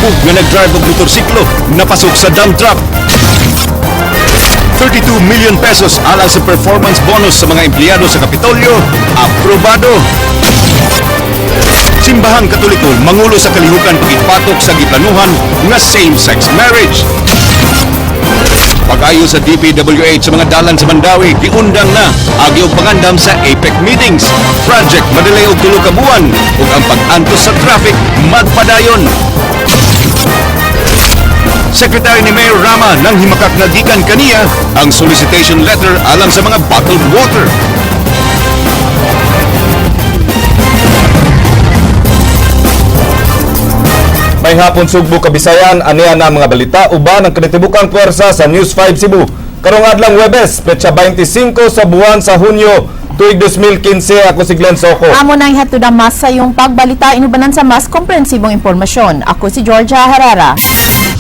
Sabog nga nag-drive og motorsiklo napasok sa dump truck. ₱32 million alang sa performance bonus sa mga empleyado sa Kapitolyo, aprobado. Simbahang Katoliko mangulo sa kalihukan pag-ipatok sa giplanuhan nga same-sex marriage. Pag-ayo sa DPWH sa mga dalan sa Mandaue, giundang na agi og pangandam sa APEC meetings. Project madelay og 3 ka buwan ug ang pag-antos sa traffic magpadayon. Secretary ni Mayor Rama nang himakak na gikan kaniya ang solicitation letter alang sa mga bottled water. May hapon, Sugbo, Kabisayan, aniya na ang mga balita uban ang kinatibukang puwersa sa News 5 Cebu. Karong adlang Webes, petsa 25 sa buwan sa Hunyo, tuig 2015, ako si Glenn Soco. Amo nang ihatod ang mas sa iyong pagbalita inubanan sa mas komprehensibong impormasyon. Ako si Georgia Herrera.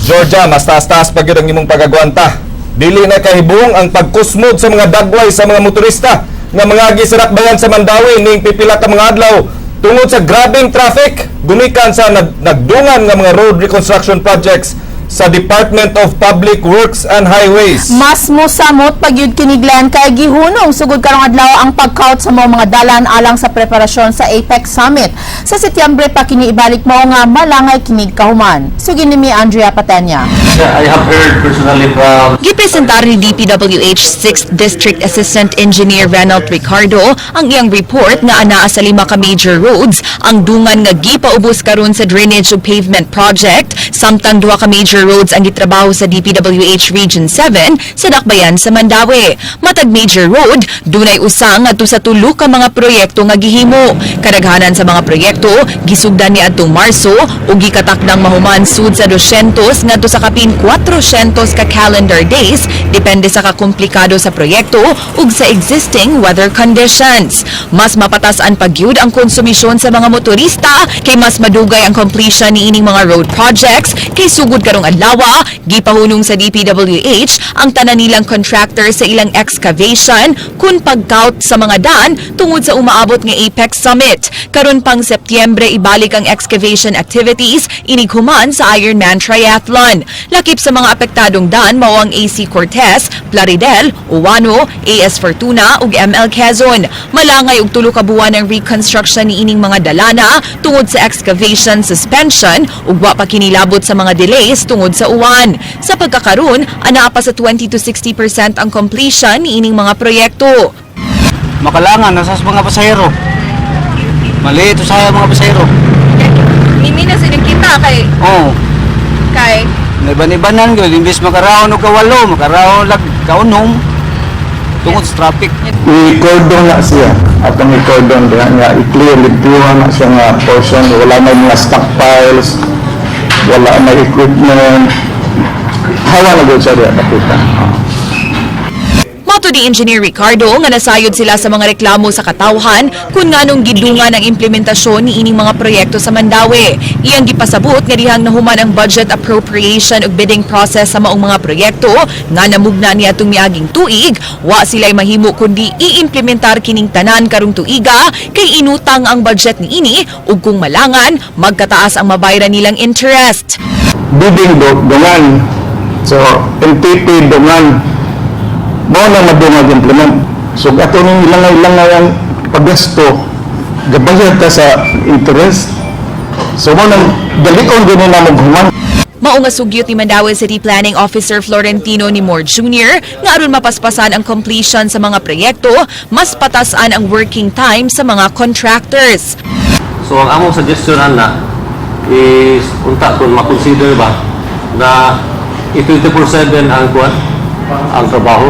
Georgia, mas taas-taas pa gyud ang imong pag-agwanta. Dili na kahibong ang pagkusmod sa mga dagway sa mga motorista nga mga sa dakbayan sa Mandaue ning pipila ka mga adlaw tungod sa grabeng traffic gumikan sa nagdungan nga mga road reconstruction projects sa Department of Public Works and Highways. Mas mosamot pagyud kini, Glenn, kay gihunong sugod karong adlaw ang pagkaut sa mga dalan alang sa preparasyon sa APEC Summit. Sa Setyembre pa kini ibalik, mao nga malangay kinig kahuman. Sugin ni Andrea Patenya. I have heard personally from Gipresentar ni DPWH 6th District Assistant Engineer Renald Ricardo ang iyang report nga anaa sa lima ka major roads ang dungan nga gipaubos karon sa drainage ug pavement project, samtang duha ka major roads ang gitrabaho sa DPWH Region 7 sa dakbayan sa Mandaue. Matag major road dunay usa ngadto sa tulo ka mga proyekto nga gihimo. Kadaghanan sa mga proyekto gisugdan niadtong Marso ug gikatakdang mahuman sud sa 200 ngadto sa kapin 400 ka calendar days, depende sa kakomplikado sa proyekto ug sa existing weather conditions. Mas mapatasan pagyud ang konsumisyon sa mga motorista kay mas madugay ang completion ni ining mga road projects, kay sugod karong adlaw gipahunong sa DPWH ang tanan nilang contractor sa ilang excavation kun pagkaut sa mga dan tungod sa umaabot nga APEC Summit. Karon pang Setyembre ibalik ang excavation activities inighuman sa Ironman Triathlon. Lakip sa mga apektadong dan mao ang AC Cortez, Plaridel, Uwano, AS Fortuna ug ML Quezon. Malangay og 3 ka buwan ang reconstruction ni ining mga dalana tungod sa excavation suspension ug wa pa kinilabot sa mga delays tungod sa uwan. Sa pagkakaron, anaa pa sa 20 to 60% ang completion ni ining mga proyekto. Makalangan nasa sa mga pasahero. Maliit sa mga pasahero. Mimi na kita kay Oo. Kay Naiban-ibanan gyud, imbes makaraon og kawalo, makaraon lag kaunom tungod sa traffic. I-cordon na siya. Atong i-cordon diha nga i-clear, limpiwan na siya nga portion. Wala may mga stockpiles, wala may equipment. Hawa na gud siya diha nakita. Mato ni Engineer Ricardo nga nasayod sila sa mga reklamo sa katawhan kung nganong gidungan ang implementasyon ni ining mga proyekto sa Mandaue. Iyang gipasabot nga dihang nahuman ang budget appropriation ug bidding process sa maong mga proyekto nga namugna niadtong miaging tuig, wa sila'y mahimo kundi iimplementar kining tanan karong tuiga kay inutang ang budget niini ug kung malangan, magkataas ang mabayran nilang interest. Bidding dungan. So, MTP dungan. Mao na madungag implement. So, ato ning ilangay-langay ang paggasto, gabayad ta sa interest. So, mao nang dalion din na maghuman. Mao nga sugyot ni Mandaue City Planning Officer Florentino Nimor Jr. nga aron mapaspasan ang completion sa mga proyekto, mas patasan ang working time sa mga contractors. So ang among suggestion ana is unta kung makonsider ba na i-24/7 ang kuan, ang trabaho.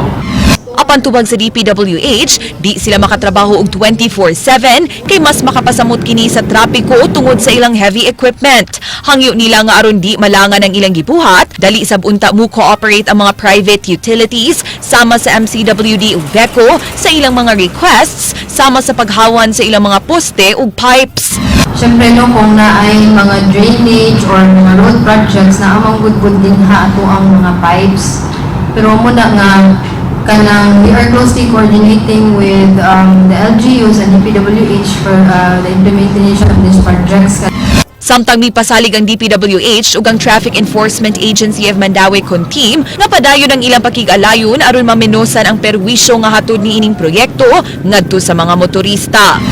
Apan tubag sa DPWH, di sila makatrabaho og 24/7 kay mas makapasamot kini sa trapiko tungod sa ilang heavy equipment. Hangyo nila nga aron di malangan ang ilang gibuhat, dali sab unta mo cooperate ang mga private utilities sama sa MCWD ug VECO sa ilang mga requests sama sa paghawan sa ilang mga poste ug pipes. Siyempre, no, kung naay mga drainage or mga road projects na amang gudgud din ha ato ang mga pipes. Pero mo na nga kanang we are closely coordinating with the LGUs and DPWH for the implementation of these projects. Samtang mipasalig ang DPWH ug ang Traffic Enforcement Agency of Mandaue Team nga padayon ang ilang pakig-alayon aron mamenosan ang perwisyo nga hatod niining proyekto ngadto sa mga motorista.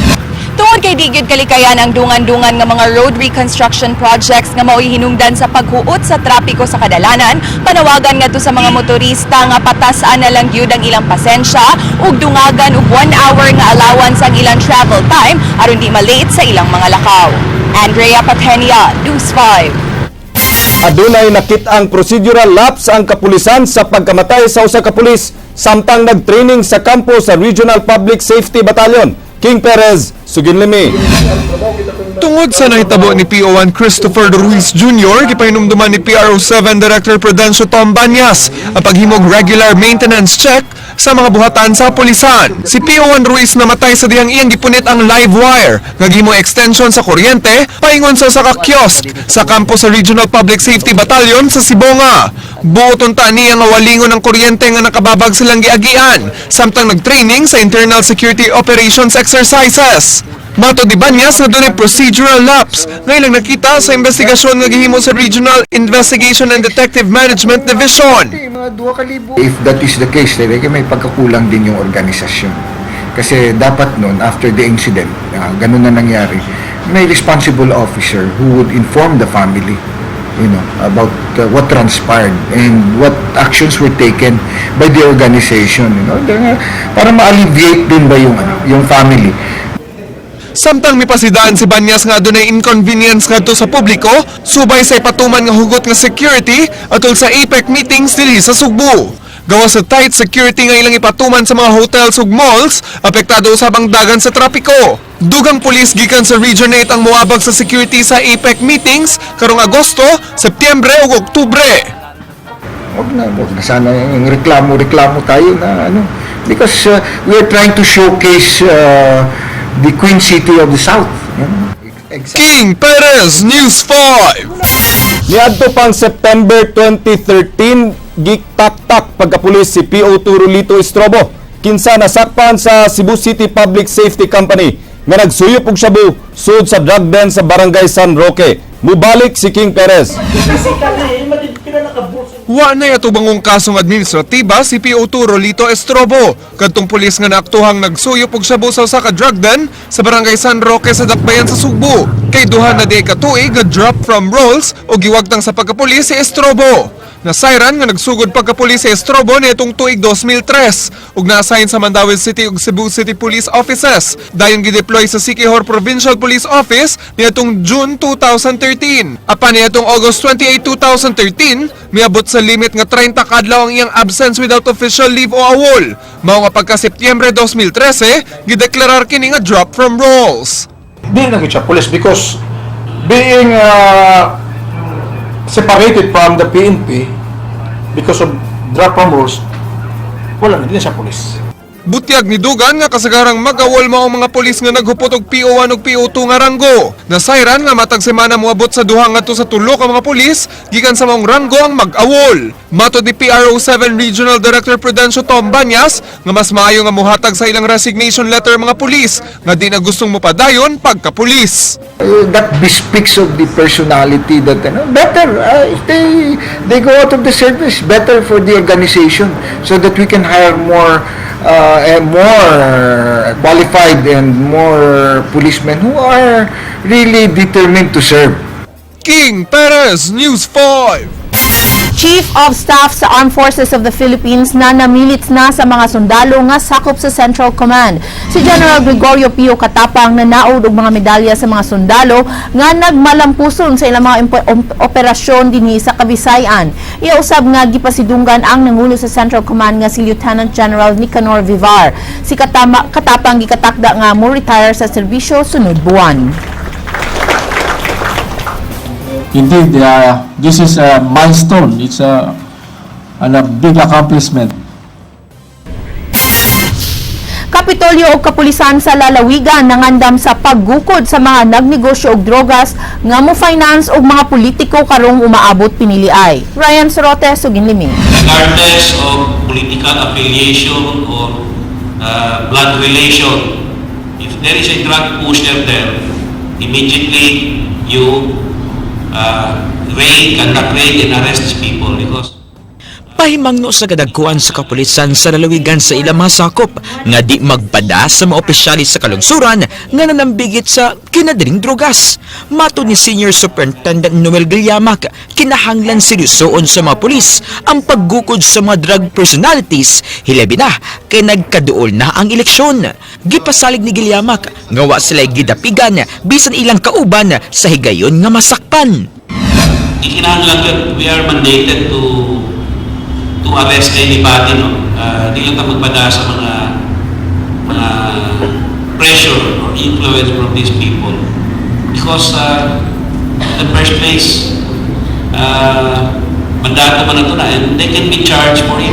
Tungod kay di gyud kalikayan ang dungan-dungan nga mga road reconstruction projects nga mao'y hinungdan sa paghuot sa trapiko sa kadalanan, panawagan ngadto sa mga motorista nga patas-an na lang gyud ang ilang pasensya ug dungagan og 1 hour nga allowance ang ilang travel time aron di malate sa ilang mga lakaw. Andrea Patenia, News 5. Adunay nakit-ang procedural lapse ang kapulisan sa pagkamatay sa usa ka pulis samtang nag-training sa kampo sa Regional Public Safety Battalion. King Perez, suginlimi. Tungod sa nahitabo ni PO1 Christopher Ruiz Jr., gipahinumduman ni PRO7 Director Prudencio Tom Banyas ang paghimog regular maintenance check sa mga buhatan sa pulisan. Si PO1 Ruiz namatay sa dihang iyang gipunit ang live wire nga gihimong extension sa kuryente paingon sa usa ka kiosk sa kampo sa Regional Public Safety Battalion sa Sibonga. Buot unta niya nga walingon ang kuryente nga nakababag silang giagian samtang nagtraining sa internal security operations exercises. Matod ni Banyas na dunay procedural lapse nga ilang nakita sa investigasyon nga gihimo sa Regional Investigation and Detective Management Division. If that is the case, talaga may pagkakulang din yung organisasyon. Kasi dapat nun, after the incident, ganun na nangyari, may responsible officer who would inform the family about what transpired and what actions were taken by the organization, para ma-alleviate din ba yung family. Samtang mipasidaan si Banyas nga adunay inconvenience ngadto sa publiko, subay sa ipatuman nga hugot nga security atol sa APEC meetings dinhi sa Sugbo. Gawas sa tight security nga ilang ipatuman sa mga hotels ug malls, apektado usab ang dagan sa trapiko. Dugang pulis gikan sa Region 8 ang moabag sa security sa APEC meetings karong Agosto, Setyembre ug Oktubre. Wag na sana yung reklamo-reklamo tayo na ano. Because we are trying to showcase the Queen City of the South. Exactly. King Perez, News 5. Niadto pang September 2013, gitaktak pagkapulis si PO2 Rulito Estrobo kinsa nasakpan sa Cebu City Public Safety Company nga nagsuyop og shabu sud sa drug den sa Barangay San Roque. Mubalik si King Perez. Wa na atubangong kasong administratiba si PO2 Rolito Estrobo, kadtong pulis nga naaktuhang nagsuyop og shabu sa usa ka drug den sa Barangay San Roque sa Dakbayan sa Sugbo. Kay duha na di ka tuig nga drop from rolls o giwagtang sa pagkapulis si Estrobo. Nasayran nga nagsugod pagkapulis si Estrobo niadtong tuig 2003 ug na-assign sa Mandaue City ug Cebu City Police Offices. Dayon gideploy sa Siquijor Provincial Police Office niadtong June 2013. Apan niadtong August 28, 2013, miabot sa limit nga 30 kadlaw ang iyang absence without official leave o awol. Mao nga pagka Setyembre 2013, gideklarar kini nga drop from rolls. Di na siya police because being separated from the PNP because of drop from rolls, wala na, di na siya police. Butyag ni Dugan nga kasagarang mag-awol mao ang mga pulis nga naghupot og PO1 ug PO2 nga ranggo. Nasayran nga matag semana moabot sa duha ngadto sa tulo ka mga pulis gikan sa maong ranggo ang mag-awol. Matod ni PRO7 Regional Director Prudencio Tom Banyas nga mas maayo nga mohatag sa ilang resignation letter mga pulis nga di na gustong mopadayon pagkapulis. That bespeaks of the personality that better if they go out of the service, better for the organization so that we can hire more qualified and more policemen who are really determined to serve. King Perez, News 5. Chief of Staff sa Armed Forces of the Philippines na namilit na sa mga sundalo nga sakop sa Central Command. Si General Gregorio Pio Katapang nanaod og mga medalya sa mga sundalo nga nagmalampuson sa ilang mga operasyon dinhi sa Kabisayan. Iya usab nga gipasidunggan ang nangulo sa Central Command nga si Lieutenant General Nicanor Vivar. Si Katapang gikatakda nga mo retire sa serbisyo sunod buwan. Indeed, this is a milestone. It's a big accomplishment. Kapitolyo og kapulisan sa lalawigan nangandam sa paggukod sa mga nagnegosyo og drogas nga mo finance og mga politiko karong umaabot piniliay. Ryan Sorote, Suginlimi. Regardless of political affiliation or blood relation, if there is a drug pusher there, immediately you raid, conduct raid and arrest these people because Pahimangno sa kadagkuan sa kapulisan sa lalawigan sa ilang mga sakop nga di magpada sa mga opisyalis sa kalungsuran nga nanambigit sa kinadiring drugas. Matod ni Senior Superintendent Noel Gillamac, kinahanglan seryosoon sa mga pulis ang paggukod sa mga drug personalities, hilabi na kay nagkaduol na ang eleksyon. Gipasalig ni Gillamac nga wa sila gidapigan bisan ilang kauban sa higayon nga masakpan. Di kinahanglan yun, we are mandated to arrest anybody, no? Di lang ta magpada sa mga pressure or influence from these people. Because in the first place, mandato man na ito na and they can be charged for it.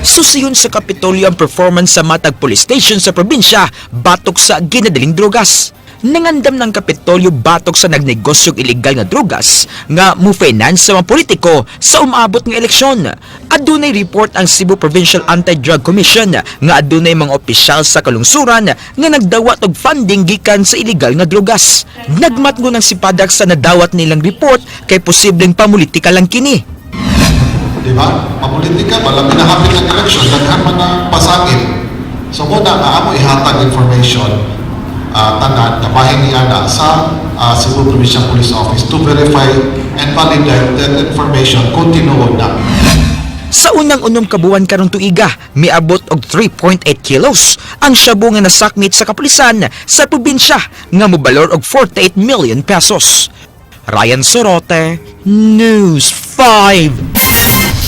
Susiyon sa Kapitolyo ang performance sa matag police station sa probinsya batok sa ginadaling drogas. Nangandam ng Kapitolyo batok sa nagnegosyong ilegal nga drogas nga mo-finance sa mga politiko sa umaabot nga eleksyon. Adunay report ang Cebu Provincial Anti-Drug Commission nga adunay mga opisyal sa kalungsuran nga nagdawat og funding gikan sa ilegal nga drogas. Nagmatngon ang Sipadak sa nadawat nilang report kay posibleng pamulitika lang kini. Di ba? Mapolitika ba? Labi na hapit ang election, daghan man na pasangil. So muna nga amo ihatag information tanan na bahin ni ana sa Cebu Provincial Police Office to verify and validate that information kung tinuod na. Sa unang 6 ka buwan karong tuiga, miabot og 3.8 kilos ang shabu nga nasakmit sa kapulisan sa probinsya nga mobalor og 48 million pesos. Ryan Sorote, News 5.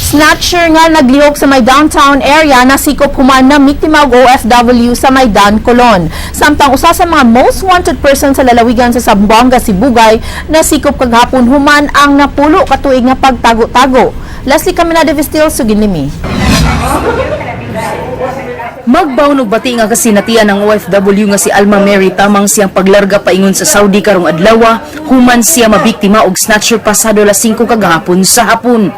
Snatcher nga naglihok sa may downtown area na sikop human na biktima og OFW sa Maidan, Colon. Samtang usa sa mga most wanted person sa lalawigan sa Zamboanga, Sibugay, nasikop kagahapon human ang 10 ka tuig nga pagtago-tago. Leslie Caminada Vestil, Suginlimi. Magbaon og bati nga kasinatian ang OFW nga si Alma Mary Tamang siyang paglarga paingon sa Saudi karong adlaw human siya mabiktima og snatcher pasado alas 5 kagahapon sa hapon.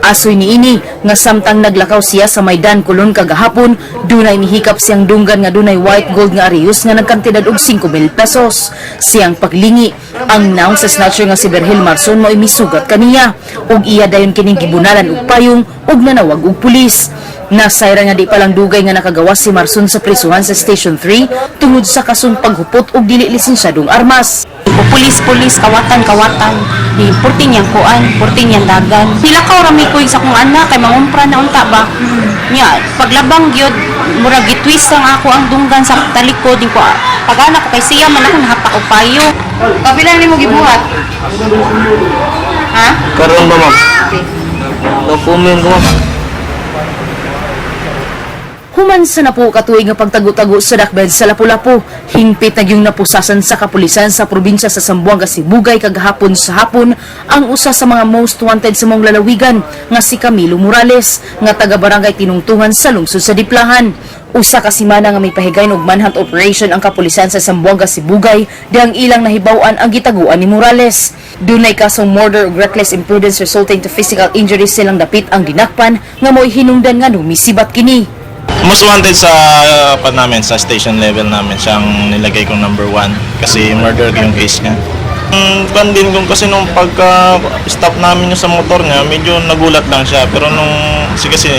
Asoy niini nga samtang naglakaw siya sa Maidan, Colon kagahapon, dunay mihikap siyang dunggan nga dunay white gold nga ariyos nga nagkantidad og 5,000 pesos. Siyang paglingi, ang nawong sa snatcher nga si Berhil Marson mo'y misugat kaniya ug iya dayon kining gibunalan og payong ug nanawag og pulis. Nasayran nga di pa lang dugay nga nakagawas si Marson sa prisuhan sa Station 3 tungod sa kasong paghupot og dili lisensyadong armas. Pulis-pulis, kawatan, kawatan. Di, purting yang kuan, purting yang dagan. Nilakaw rami ko sa akong anak, kay mangumpra na unta ba. Nya, paglabang gyud, murag gitwist ang ako ang dunggan sa talikod. Di ko, pag anak ko kay siya man ako nahapak og payo. Kapila nimo gibuhat? Ha? Karon ba, ma'am? No comment ko, ma'am. Human sa 10 ka tuig nga pagtago-tago sa dakbed sa Lapu-Lapu, hingpit na yung napusasan sa kapulisan sa probinsya sa Zamboanga Sibugay kagahapon sa hapon ang usa sa mga most wanted sa mong lalawigan nga si Camilo Morales nga taga barangay Tinungtungan sa lungsod sa Diplahan. Usa ka semana nga may pahigayon og manhunt operation ang kapulisan sa Zamboanga Sibugay dihang ilang nahibaw-an ang gitaguan ni Morales. Dunay kasong murder ug reckless imprudence resulting to physical injuries silang dapit ang dinakpan nga mo'y hinungdan nga misibat kini. Most wanted sa pa namin, sa station level namin, siyang nilagay kong number one kasi murder yung case niya. Kwan din kung kasi nung pagka-stop namin yung sa motor niya, medyo nagulat lang siya. Pero nung, si kasi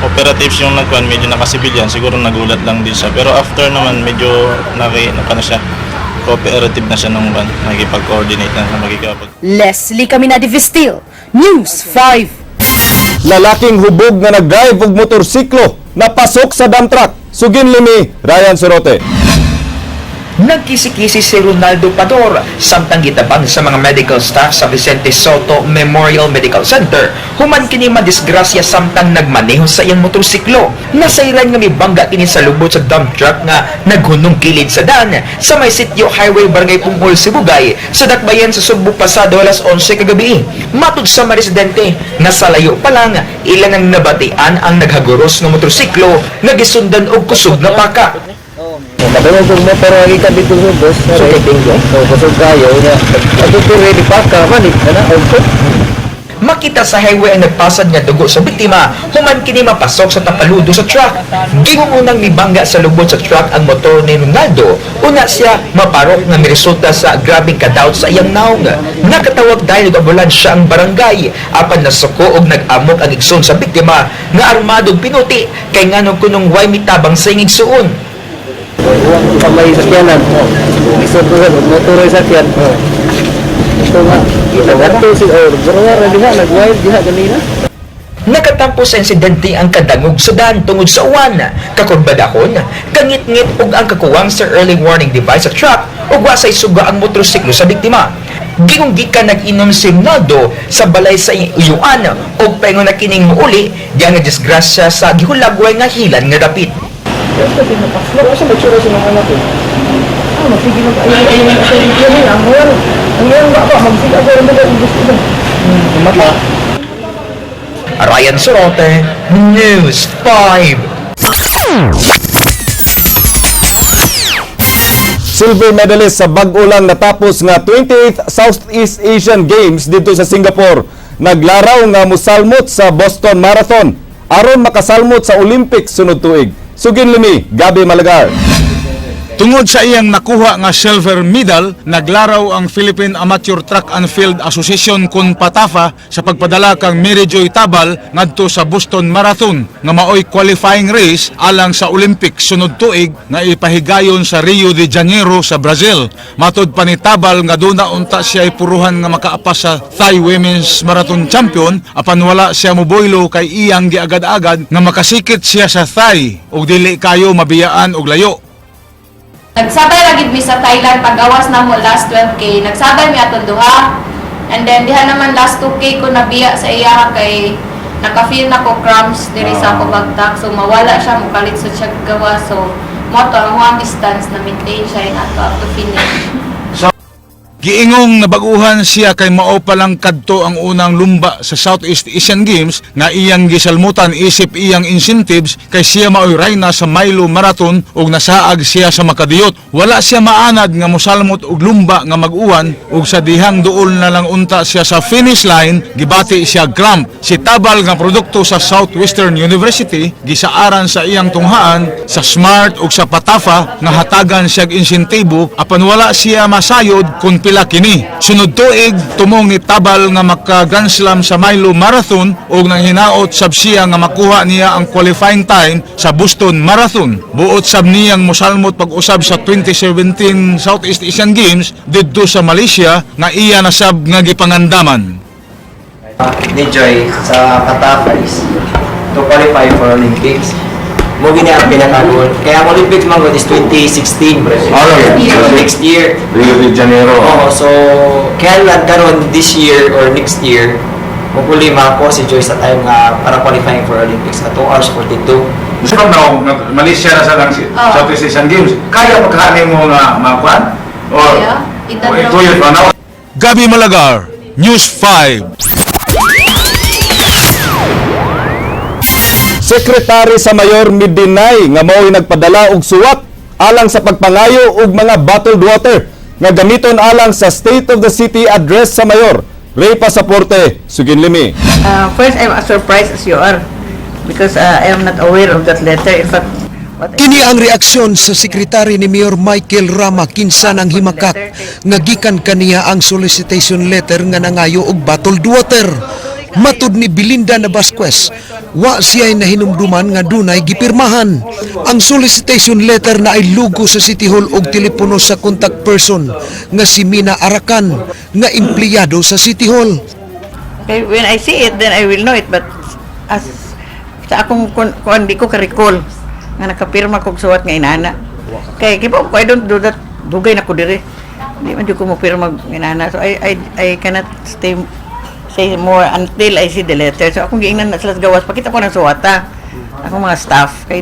operatives yung nagkwan, medyo nakasibilyan, siguro nagulat lang din siya. Pero after naman, medyo naka na siya, cooperative na siya nung kwan, nakikipag-coordinate na siya, makikipag Leslie Caminadi Vestil, News 5. Lalaking hubog nga nag-drive og motorsiklo napasok sa dump truck. Suginlimi, Ryan Sorote. Nagkisi-kisi si Ronaldo Pador samtang gitabang sa mga medical staff sa Vicente Soto Memorial Medical Center human kini madisgrasya samtang nagmaneho sa iyang motorsiklo. Nasayran nga mibangga kini sa lubot sa dump truck nga naghunong kilid sa dan sa may sitio Highway, Barangay Pungol, Sibugay sa dakbayan sa Sugbo pasado alas 11 kagabi. Matud sa mga residente, nasa layo pa lang ilan ang nabatian ang naghaguros nga motorsiklo nga gisundan og kusog nga paka. Kadungog kong motor nga gikan dito sa bus. So kay tinggo. So kusog kayo nya. Ato to ready pa ka man na og. Makita sa highway ang nagpasad nga dugo sa biktima human kini mapasok sa tapaludo sa truck. Gingong unang mibangga sa lubot sa truck ang motor ni Ronaldo. Una siya maparok nga miresulta sa grabeng kadaot sa iyang naong. Nakatawag dahil og ambulansya ang barangay apan nasuko og nag-amok ang igsoon sa biktima nga armado og pinuti kay nganong kunong way mitabang sa iyang igsuon. Kamay sakyanan. Isod ko motor ay sakyan. Ito nga, nagadto si or burara diha nag-wild diha ganina. Nakatampo sa insidente ang kadangog sa daan tungod sa uwan, kakurbadahon, kangit-ngit ug ang kakuwang sa early warning device sa truck ug wa say suga ang motorsiklo sa biktima. Gingong gikan nag-inom si Ronaldo sa balay sa iyuan ug paingon na kining muuli diya nga disgrasya sa gihulagway nga hilan nga dapit. Kasi napaslo sa magsura sa mga anak ko. Ah, magsige mag ay ay ay ay ang iyang ang iyang ba ba magsige ako ang mga gusto ko. Mata. Ryan Sorote, News 5. Silver medalist sa bag-o lang natapos nga 28th Southeast Asian Games dito sa Singapore. Naglaraw nga musalmot sa Boston Marathon aron makasalmot sa Olympics sunod tuig. Sugin limi, Gabi Malagar. Tungod sa iyang nakuha nga silver medal, naglaraw ang Philippine Amateur Track and Field Association kun PATAFA sa pagpadala kang Mary Joy Tabal ngadto sa Boston Marathon nga maoy qualifying race alang sa Olympics sunod tuig nga ipahigayon sa Rio de Janeiro sa Brazil. Matod pa ni Tabal nga duna unta siya puruhan nga makaapas sa Thai Women's Marathon Champion apan wala siya moboylo kay iyang giagad-agad nga makasikit siya sa Thai ug dili kayo mabiyaan og layo. Nagsabay ra gid mi sa Thailand pag-awas na mo last 12K. Nagsabay mi atong duha. And then diha naman last 2K ko nabiya sa iya kay naka-feel na ko cramps diri sa ako bagtak. So mawala siya, mukalit sa siya gawa. So mo to ang one distance na maintain siya in ato up to finish. Giingong nabaguhan siya kay mao pa lang kadto ang unang lumba sa Southeast Asian Games nga iyang gisalmutan isip iyang incentives kay siya maoy rayna sa Milo Marathon ug nasaag siya sa makadiyot. Wala siya maanad nga mosalmot og lumba nga mag-uwan ug sa dihang duol na lang unta siya sa finish line, gibati siya cramp. Si Tabal nga produkto sa Southwestern University gisaaran sa iyang tunghaan sa Smart ug sa PATAFA nga hatagan siya og insentibo apan wala siya masayod kung pila kini. Sunod tuig tumong ni Tabal nga maka Grand Slam sa Milo Marathon ug nang hinaot sab siya nga makuha niya ang qualifying time sa Boston Marathon. Buot sab niyang mosalmot pag-usab sa 2017 Southeast Asian Games didto sa Malaysia nga iya na sab nga gipangandaman. Ni Joy sa PATAFA is to qualify for Olympics. Mo gini ang pinaka-goal. Kaya ang Olympics man gud is 2016. Oh, yeah. So, next year. Rio de Janeiro. Oo, so kaya lang karon this year or next year, hopefully makakuha si Joy sa time nga para qualifying for Olympics at 2 hours 42. From now, Malaysia na sa lang si Oh. Southeast Asian Games. Kaya pagkahanin mo nga makuan? Or, Kaya, or 2 years from now? Gabi Malagar, News 5. Sekretary sa Mayor midinay nga mao'y nagpadala og suwat alang sa pagpangayo og mga bottled water nga gamiton alang sa State of the City Address sa Mayor. Ray Pasaporte, Sugin Limi. First, I'm as surprised as you are because I am not aware of that letter. In fact, what Kini ang reaksyon sa sekretary ni Mayor Michael Rama kinsa nang himakak nga gikan kaniya ang solicitation letter nga nangayo og bottled water. Matud ni Belinda Nabasquez, wa siya'y nahinumduman nga dunay gipirmahan. Ang solicitation letter na ay lugo sa City Hall og telepono sa contact person nga si Mina Arakan nga empleyado sa City Hall. Okay, when I see it, then I will know it. But as sa akong kun di ko ka-recall nga nakapirma kog suwat nga inana. Kay kibo ko, I don't do that. Dugay na ko dire. Di man jud ko mo pirma nga inana. So I cannot say more until I see the letter. So akong giingnan na sila sa gawas, pakita ko ng suwata. Akong mga staff kay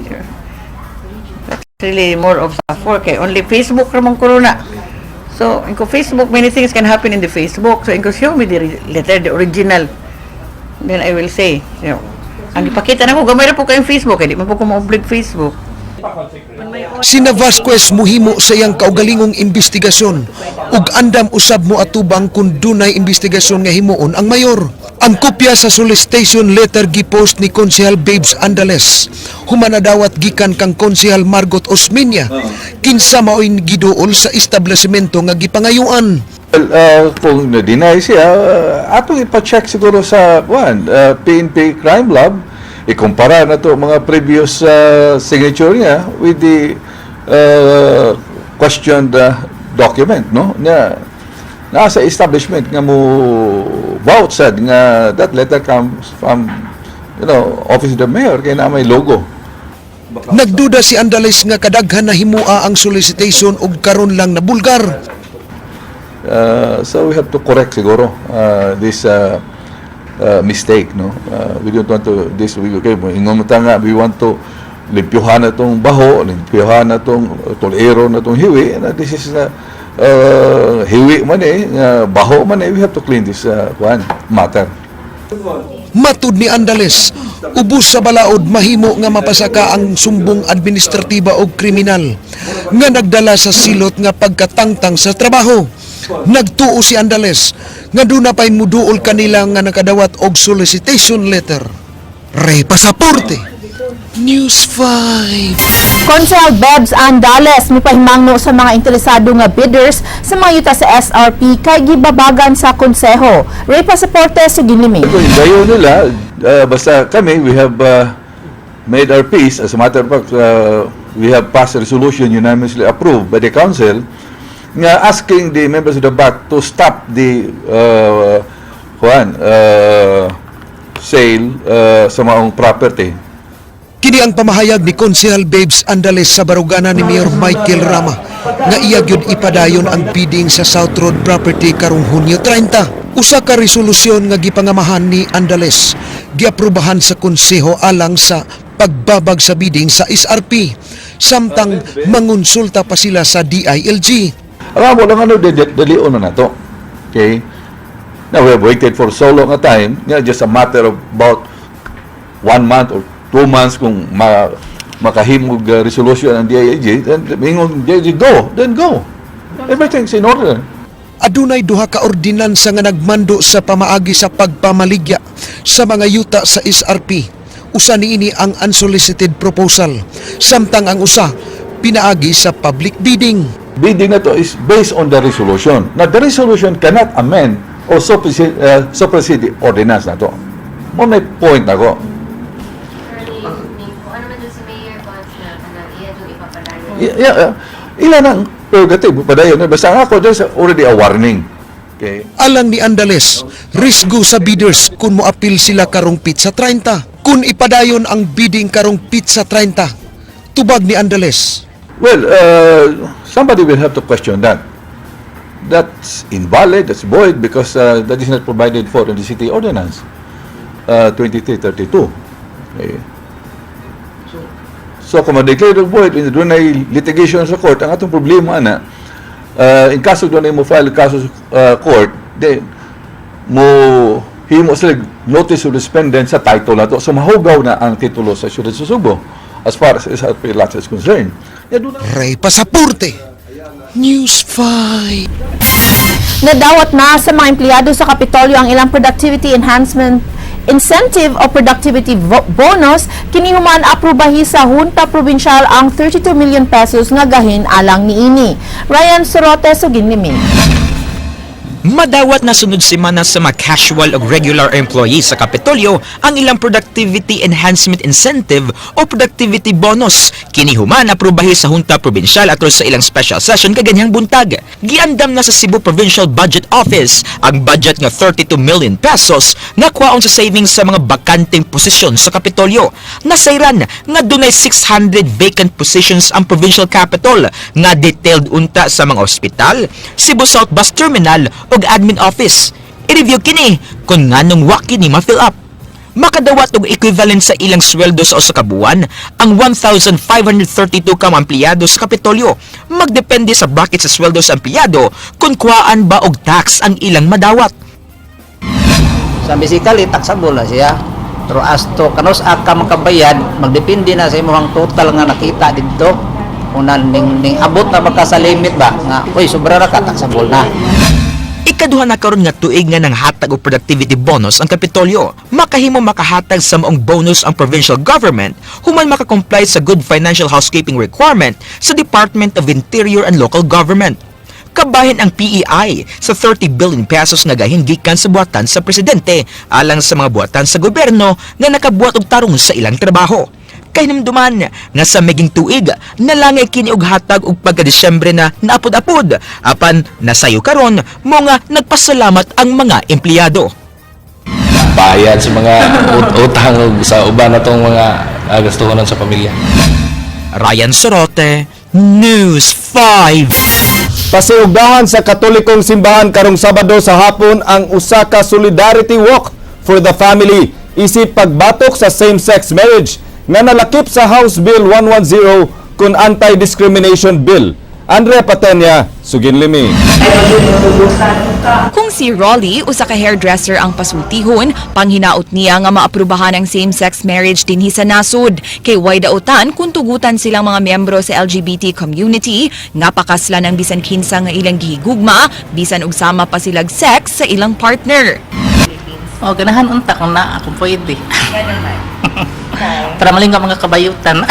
that's really more of staff work. Kay only Facebook ramong corona. So, in ko Facebook, many things can happen in the Facebook. So, in ko show me the letter, the original. Then I will say, ang ipakita na ko, gamay ra po kayong Facebook. Eh, di man po ko ma-oblig Facebook. Sina Vasquez muhimo sa iyang kaugalingong investigasyon ug andam usab mo atubang kung dunay investigasyon nga himuon ang mayor. Ang kopya sa solicitation letter gipost ni Konsehal Babes Andales. Human nadawat gikan kang Konsehal Margot Osmeña, kinsa maoy giduol sa establishmento nga gipangayuan. Well, kung na-deny siya, atong ipa-check siguro sa kuan, PNP Crime Lab, ikumpara na to mga previous signature niya with the questioned document, no? Nga nasa establishment nga mo vouch sad nga that letter comes from office of the mayor kay na may logo. Nagduda si Andales nga kadaghan na himua ang solicitation ug karon lang nabulgar. So we have to correct siguro this mistake, no? We don't want to this we okay, ingon mo ta nga we want to limpyuhan na tong baho, limpyuhan na tong tulero na tong hiwi, na this is hiwi man eh, baho man eh, we have to clean this kuan matter. Matud ni Andales, ubos sa balaod mahimo nga mapasaka ang sumbong administratiba o kriminal nga nagdala sa silot nga pagkatangtang sa trabaho. Nagtuo si Andales nga duna pay muduol kanila nga nakadawat og solicitation letter. Ray Pasaporte, News 5. Konsehal Bebs Andales mipahimangno sa mga interesado nga bidders sa mga yuta sa SRP kay gibabagan sa konseho. Ray Pasaporte, suginlimi. Kung dayo nila, basta kami, we have made our peace. As a matter of fact, we have passed a resolution unanimously approved by the council nga asking the members of the BAC to stop the kuan, sale sa maong property. Kini ang pamahayag ni Konsehal Babes Andales sa barugana ni Mayor Michael Rama nga iya gyud ipadayon ang bidding sa South Road property karong Hunyo 30. Usa ka resolusyon nga gipangamahan ni Andales giaprobahan sa konseho alang sa pagbabag sa bidding sa SRP samtang mangonsulta pa sila sa DILG. Alam mo lang ano, dalion na nato. Okay? Now, we have waited for so long a time, yeah, just a matter of about one month or 2 months kung makahimog resolution ang DILG, then mingon DILG, go, then go. Everything's in order. Adunay duha ka ordinansa nga nagmando sa pamaagi sa pagpamaligya sa mga yuta sa SRP. Usa niini ang unsolicited proposal, samtang ang usa pinaagi sa public bidding. Bidding na to is based on the resolution. Now, the resolution cannot amend or supersede the ordinance na to. Mo may point ako. Ano man si Mayor Cons na kanang iya yung ipapadayon. Yeah. Ilan ang prerogative padayon. Basta ako, there's already a warning. Okay? Alang ni Andales, risgo sa bidders kung moapil sila karong petsa 30. Kung ipadayon ang bidding karong petsa 30, tubag ni Andales. Well, somebody will have to question that. That's invalid, that's void, because that is not provided for in the city ordinance 2332. Okay. So, kung ma-declare void, doon ay litigation sa court, ang atong problema na, in kaso doon ay mo file kaso sa court, then mo himo sila notice of defendant sa title na to. So, mahugaw na ang titulo sa siyudad sa Sugbo as far as SRP lots is concerned. Yeah, doon na- Ray Pasaporte, News 5. Nadawat na sa mga empleyado sa Kapitolyo ang ilang Productivity Enhancement Incentive o Productivity Bonus kini human aprubahi sa Junta Provincial ang 32 million pesos nga gahin alang niini. Ryan Sorote, suginlimi. Madawat na sunod semana sa mga casual o regular employees sa Kapitolyo ang ilang Productivity Enhancement Incentive o Productivity Bonus. Kini human aprubahi sa Junta Provincial atol sa ilang special session kaganyang buntag. Giandam na sa Cebu Provincial Budget Office ang budget nga 32 million pesos nga kwaon sa savings sa mga bakanteng posisyon sa Kapitolyo. Nasayran nga dunay 600 vacant positions ang provincial capital nga detailed unta sa mga ospital, Cebu South Bus Terminal ug admin office. I-review kini kung nganong wa kini ma-fill up. Makadawat og equivalent sa ilang sweldo sa usa ka buwan ang 1,532 ka mga empleyado sa Kapitolyo. Magdepende sa bracket sa sweldo sa empleyado kung kuhaan ba og tax ang ilang madawat. So basically, taxable na siya. Pero as to kanus ka makabayad, magdepende na sa imong total nga nakita didto. Kung na, ning abot na ba ka sa limit ba nga, uy, sobra ra ka, taxable na. Ikaduha na karon nga tuig nga nanghatag og productivity bonus ang Kapitolyo. Makahimo makahatag sa maong bonus ang provincial government human makakomply sa good financial housekeeping requirement sa Department of Interior and Local Government. Kabahin ang PEI sa 30 billion pesos nga gahin gikan sa buhatan sa presidente alang sa mga buhatan sa gobyerno nga nakabuhat og tarong sa ilang trabaho. Kahinumduman nga sa miging tuig nalangay kini og hatag og pagka-Disyembre na naapod-apod, apan nasayo karon mo nga nagpasalamat ang mga empleyado. Bayad sa mga utang ug sa uban natong mga gastuhonon sa pamilya. Ryan Sorote, News 5. Pasiugdahan sa Katolikong Simbahan karong Sabado sa hapon ang usa ka solidarity walk for the family isip pagbatok sa same-sex marriage nga nalakip sa House Bill 110 kun Anti-Discrimination Bill. Andrea Patenya, Suginlimi. Kung si Rolly, usa ka hairdresser ang pasultihon, panghinaot niya nga maaprubahan ang same-sex marriage dinhi sa nasod. Kay way dautan kung tugutan silang mga miyembro sa LGBT community nga pakaslan ang bisan kinsa nga ilang gihigugma, bisan og sama pa silag sex sa ilang partner. Oh, ganahan unta kung naa kung pwede. Para malingaw mga kabayutan.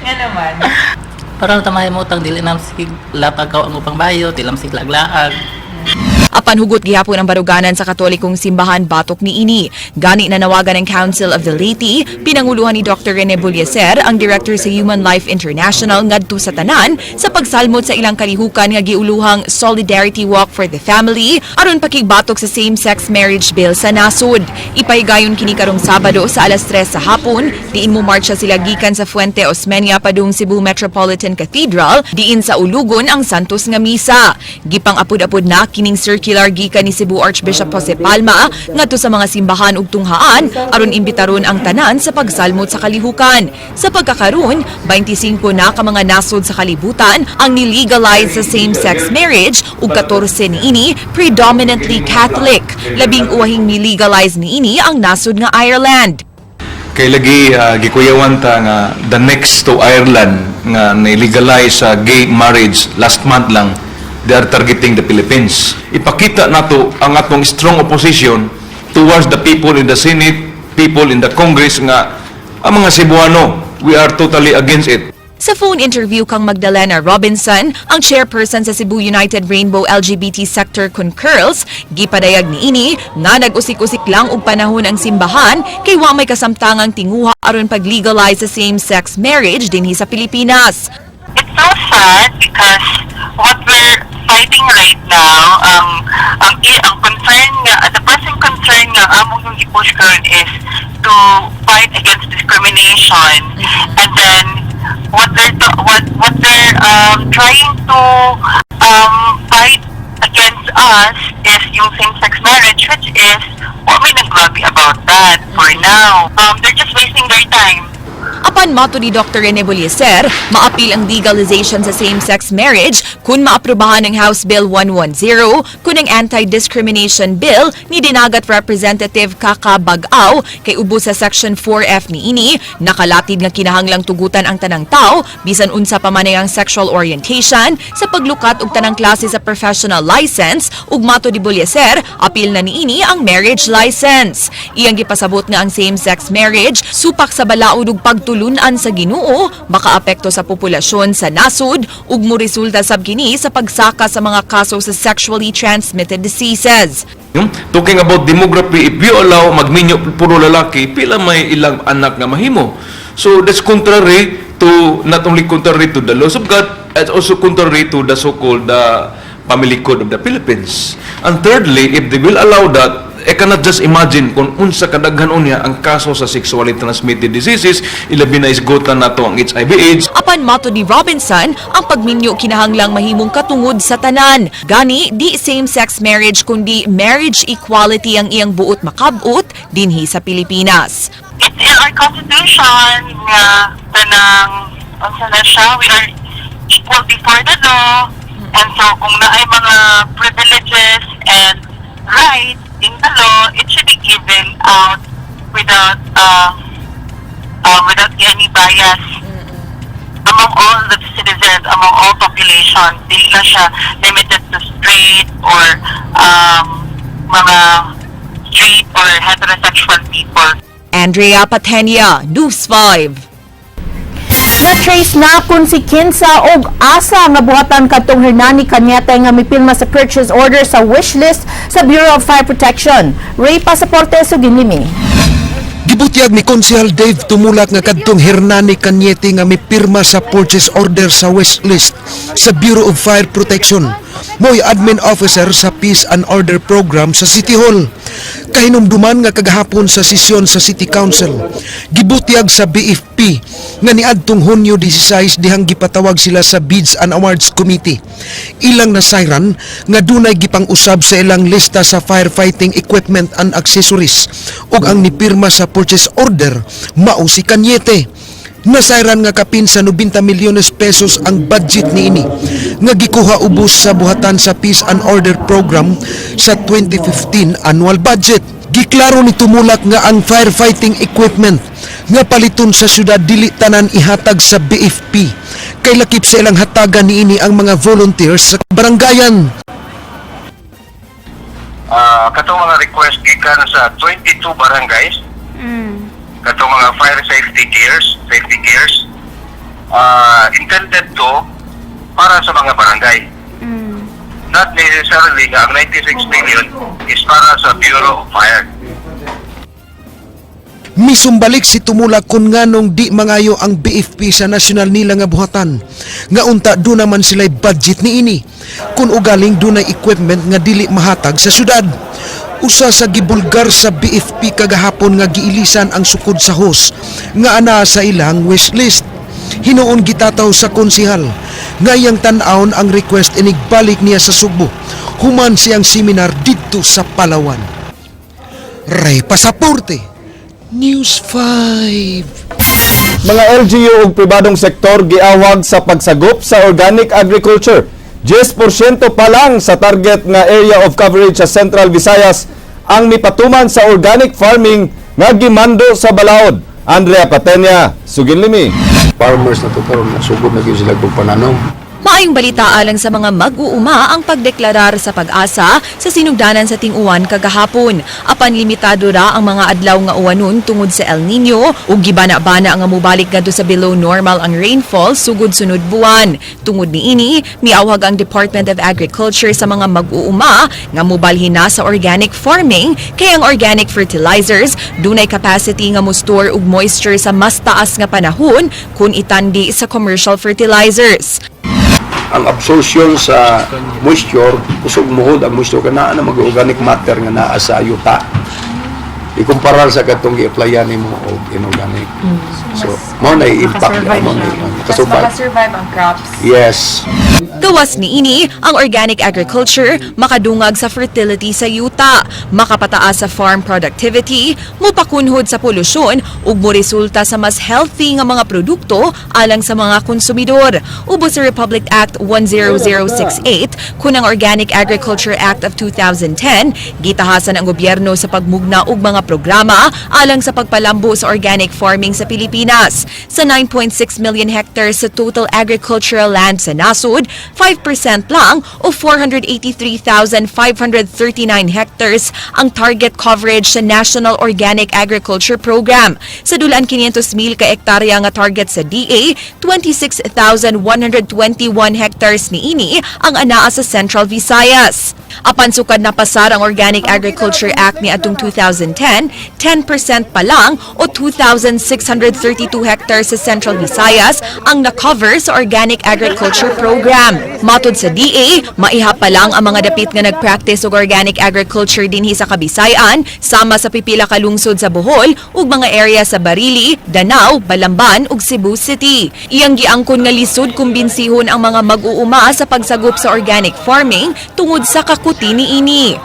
Nga naman. Para na utang dili na sige lapagaw ang upang bayot, dili sige laglaag. Apan hugot gihapon ang baruganan sa Katolikong Simbahan batok niini. Gani nanawagan ng Council of the Laity, pinanguluhan ni Dr. Rene Bullecer, ang director sa Human Life International, ngadto sa tanan sa pagsalmot sa ilang kalihukan nga giuluhang Solidarity Walk for the Family aron pakigbatok sa same-sex marriage bill sa nasod. Ipahigayon kini karong Sabado sa alas 3 sa hapon, diin mo marcha sila gikan sa Fuente Osmeña padung Cebu Metropolitan Cathedral, diin sa ulugon ang Santos nga misa. Gipang apud-apud na kining circular gikan ni Cebu Archbishop Jose Palma ngadto sa mga simbahan ug tunghaan aron imbitaron ang tanan sa pagsalmot sa kalihukan. Sa pagkakaron, 25 na ka mga nasod sa kalibutan ang nilegalize sa same-sex marriage ug 14 niini predominantly Catholic. Labing uwahing nilegalize niini ang nasod nga Ireland. Kay lagi gikuyawan ta nga the next to Ireland nga ni-legalize sa gay marriage last month lang, they are targeting the Philippines. Ipakita nato ang atong strong opposition towards the people in the Senate, people in the Congress nga ang mga Cebuano, we are totally against it. Sa phone interview kang Magdalena Robinson, ang chairperson sa Cebu United Rainbow LGBT Sector Concurls, gipadayag niini nga nag-usik-usik lang og panahon ang simbahan kay wa may kasamtangang tinguha aron pag-legalize sa same-sex marriage dinhi sa Pilipinas. It's so sad because what we're fighting right now, ang concern nga, the pressing concern nga among yung i-push karon is to fight against discrimination. And then what they're trying to fight against us is yung same-sex marriage, which is, wa may nag-lobby about that for now. They're just wasting their time. Apan mato ni Dr. Rene Bullecer, maapil ang legalization sa same-sex marriage kung maaprubahan ang House Bill 110 kun ang Anti-Discrimination Bill ni Dinagat Representative Kaka Bag-ao, kay ubos sa Section 4F niini, nakalatid nga kinahanglang tugutan ang tanang tao bisan unsa pa man ang sexual orientation sa paglukat og tanang klase sa professional license, ug mato ni Bullecer, apil na niini ang marriage license. Iyang gipasabot nga ang same-sex marriage supak sa balaod ug pagtulunan sa Ginoo, makaapekto sa populasyon sa nasod ug moresulta sab kini sa pagsaka sa mga kaso sa sexually transmitted diseases. Yung talking about demography, if you allow magminyo puro lalaki, pila may ilang anak nga mahimo? So that's contrary to, not only contrary to the laws of God, it's also contrary to the so-called family code of the Philippines. And thirdly, if they will allow that, I cannot just imagine kung unsa kadaghan unya ang kaso sa sexually transmitted diseases, ilabi na isgutan nato ang HIV AIDS. Apan mato ni Robinson, ang pagminyo kinahanglang mahimong katungod sa tanan. Gani, di same-sex marriage kundi marriage equality ang iyang buot makabot dinhi sa Pilipinas. It's in our constitution nga tanang unsa na siya, we are equal before the law, and so kung naay mga privileges and rights in the law, it should be given out without any bias among all the citizens, among all population. Dili na siya limited to straight. or mga straight or heterosexual people. Andrea Patenia, News 5. Na-trace na kung si kinsa og asa nga buhatan kadtong Hernani Cañete nga mipirma sa purchase order sa wish list sa Bureau of Fire Protection. Ray Pasaporte, Suginlimi. Gibutyag ni Konsehal Dave Tumulak nga kadtong Hernani Cañete nga mipirma sa purchase order sa wish list sa Bureau of Fire Protection. Mo'y admin officer sa Peace and Order Program sa City Hall. Kahinumduman nga kagahapon sa sesyon sa City Council, gibutyag sa BFP nga niadtong Hunyo 16 dihang gipatawag sila sa Bids and Awards Committee. Ilang nasayran nga dunay gipang-usab sa ilang lista sa firefighting equipment and accessories ug ang nipirma sa purchase order mao si Cañete. Nasayran nga kapin sa 90 milyones pesos ang budget niini nga gikuha ubos sa buhatan sa Peace and Order Program sa 2015 annual budget. Giklaro ni Tumulak nga ang firefighting equipment nga paliton sa syudad dili tanan ihatag sa BFP kay lakip sa ilang hatagan niini ang mga volunteers sa barangayan. Katong mga request gikan sa 22 barangays, katong mga fire safety gears, intended to para sa mga barangay. Not necessarily nga ang 96 million is para sa Bureau of Fire. Misumbalik si Tumulak kung nganong di mangayo ang BFP sa nasyonal nila nga buhatan. Nga unta duna man sila'y budget niini. Kung ugaling dunay equipment nga dili mahatag sa syudad. Usa sa gibulgar sa BFP kagahapon nga giilisan ang sukod sa hose nga anaa sa ilang wish list. Hinuon gitataw sa konsihal nga iyang tan-awon ang request inigbalik niya sa Sugbo human siyang seminar didto sa Palawan. Ray Pasaporte, News 5. Mga LGU ug pribadong sektor giawag sa pagsagop sa organic agriculture. 10% pa lang sa target nga area of coverage sa Central Visayas ang mipatuman sa organic farming nga gimando sa balaod. Andrea Patenya, Suginlimi. Farmers na to karon nasugod na gyud sila og pananom. Maayong balita alang sa mga mag-uuma ang pagdeklarar sa PAGASA sa sinugdanan sa ting-uwan kagahapon. Apan limitado ra ang mga adlaw nga uwanon tungod sa El Nino ug gibana-bana nga mobalik ngadto sa below normal ang rainfall sugod sunod buwan. Tungod niini, miawhag ang Department of Agriculture sa mga mag-uuma nga mobalhin na sa organic farming kay ang organic fertilizers dunay capacity nga mo-store og moisture sa mas taas nga panahon kung itandi sa commercial fertilizers. Ang absorption sa moisture, kusog muhod ang moisture kay naa na mag-organic matter nga naa sa yuta. Ikumparar sa katong gi-applyan nimo og inorganic. So, mao na impact, mao na makasurvive. Makasurvive ang crops. Yes. Gawas niini, ang organic agriculture makadungag sa fertility sa yuta, makapataas sa farm productivity, mupakunhod sa polusyon ug moresulta sa mas healthy nga mga produkto alang sa mga konsumidor. Ubos sa Republic Act 10068 kun ang Organic Agriculture Act of 2010, gitahasan ang gobyerno sa pagmugna og mga programa alang sa pagpalambo sa organic farming sa Pilipinas. Sa 9.6 million hectares sa total agricultural land sa nasod, 5% lang o 483,539 hectares ang target coverage sa National Organic Agriculture Program. Sa dulaan 500 mil ka ektarya nga target sa DA, 26,121 hectares niini ang anaa sa Central Visayas. Apan sukad napasar ang Organic Agriculture Act ni atong 2010, 10% pa lang o 2,632 hectares sa Central Visayas ang na-cover sa Organic Agriculture Program. Matod sa DA, maiha pa lang ang mga dapit nga nag-practice og organic agriculture dinhi sa Kabisayan, sama sa pipila ka lungsod sa Bohol ug mga area sa Barili, Danao, Balamban ug Cebu City. Iyang giangkon nga lisod kumbinsihon ang mga mag-uuma sa pagsagop sa organic farming tungod sa kakuti niini.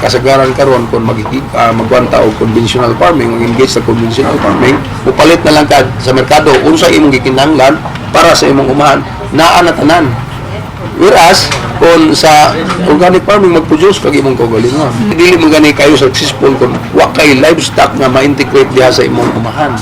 Kasagaran karon kung magwanta og conventional farming, mag-engage sa conventional farming, mupalit na lang ka sa merkado unsa imong gikinahanglan para sa imong umahan, naa na tanan. Whereas kung sa organic farming, mag-produce kag imong kaugalingon. Dili mo gani kayo successful kung wa kay livestock nga ma-integrate diha sa imong umahan.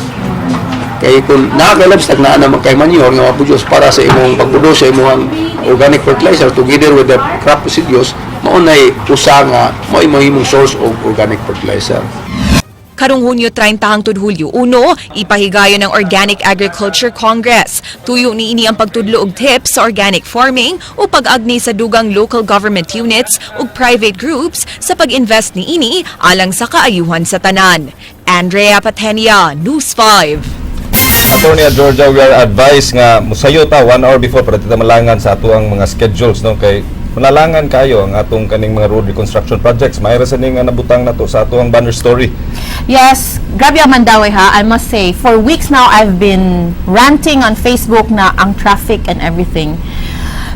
Kay kung naa kay livestock, naa naman kay manure nga ma-produce para sa imong pag-produce sa imong organic fertilizer together with the crop residues. Mao nay usa nga mao imong source of organic fertilizer. Karong Hunyo 30 hangtod Hulyo 1, ipahigayon ng Organic Agriculture Congress. Tuyo niini ang pagtudlo og tips sa organic farming o pag-agni sa dugang local government units ug private groups sa pag-invest niini alang sa kaayuhan sa tanan. Andrea Patenia, News 5. Attorney Georgia, we are advised nga musayo ta one hour before para ta malangan sa atuang mga schedules, no, kay malalangan kayo ang atong kaning mga road reconstruction projects. Mayra sa ning nga nabutang nato sa atuang banner story. Yes, grabe ang Mandaue ha, I must say. For weeks now, I've been ranting on Facebook na ang traffic and everything.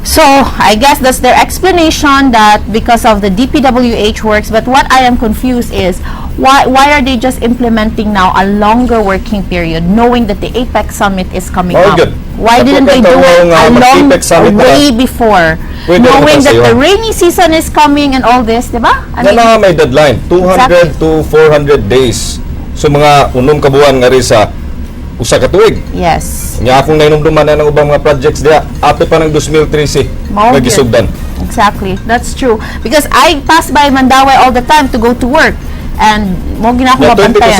So, I guess that's their explanation, that because of the DPWH works. But what I am confused is, why are they just implementing now a longer working period, knowing that the APEC Summit is coming Oh, up? good. Why didn't they do it nga a long mag-APEC Summit na. way before? Pwede Knowing naman that the sa'yo. Rainy season is coming and all this, di ba? I Na mean, na may deadline, 200 to 400 days. So mga 6 ka buwan nga rin sa usa ka tuig. Nya akong nainumduman na ng ubang mga projects diha, ato pa ng 2013 Mao nga gyud. gisugdan. Exactly. That's true. Because I pass by Mandaue all the time to go to work. And mao gyud ako Na 20 to mabantayan.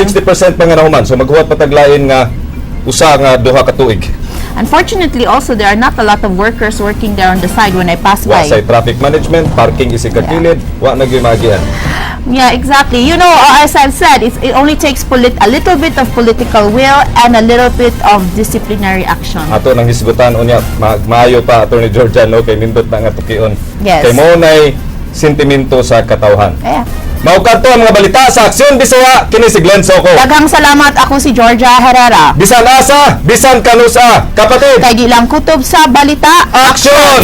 60% pa nga nahuman. So maghuwat pa taglain nga usa nga duha ka tuig. Unfortunately, also, there are not a lot of workers working there on the side when I pass Wa by. sa traffic management, parking isig ka kilid, wa na gyud maagian. Yeah, exactly. As I've said, it only takes a little bit of political will and a little bit of disciplinary action. Ato nang hisgutan unya maayo pa, Attorney Georgia, no, kay nindot na nga tukion. Kay mao nay sentimento sa katawhan. Mao kadto ang mga balita sa Aksyon Bisaya, kini si Glenn Soco. Daghang salamat, ako si Georgia Herrera. Bisan asa, bisan kanusa, kapatid. Kay di lang kutob sa balita. Aksyon!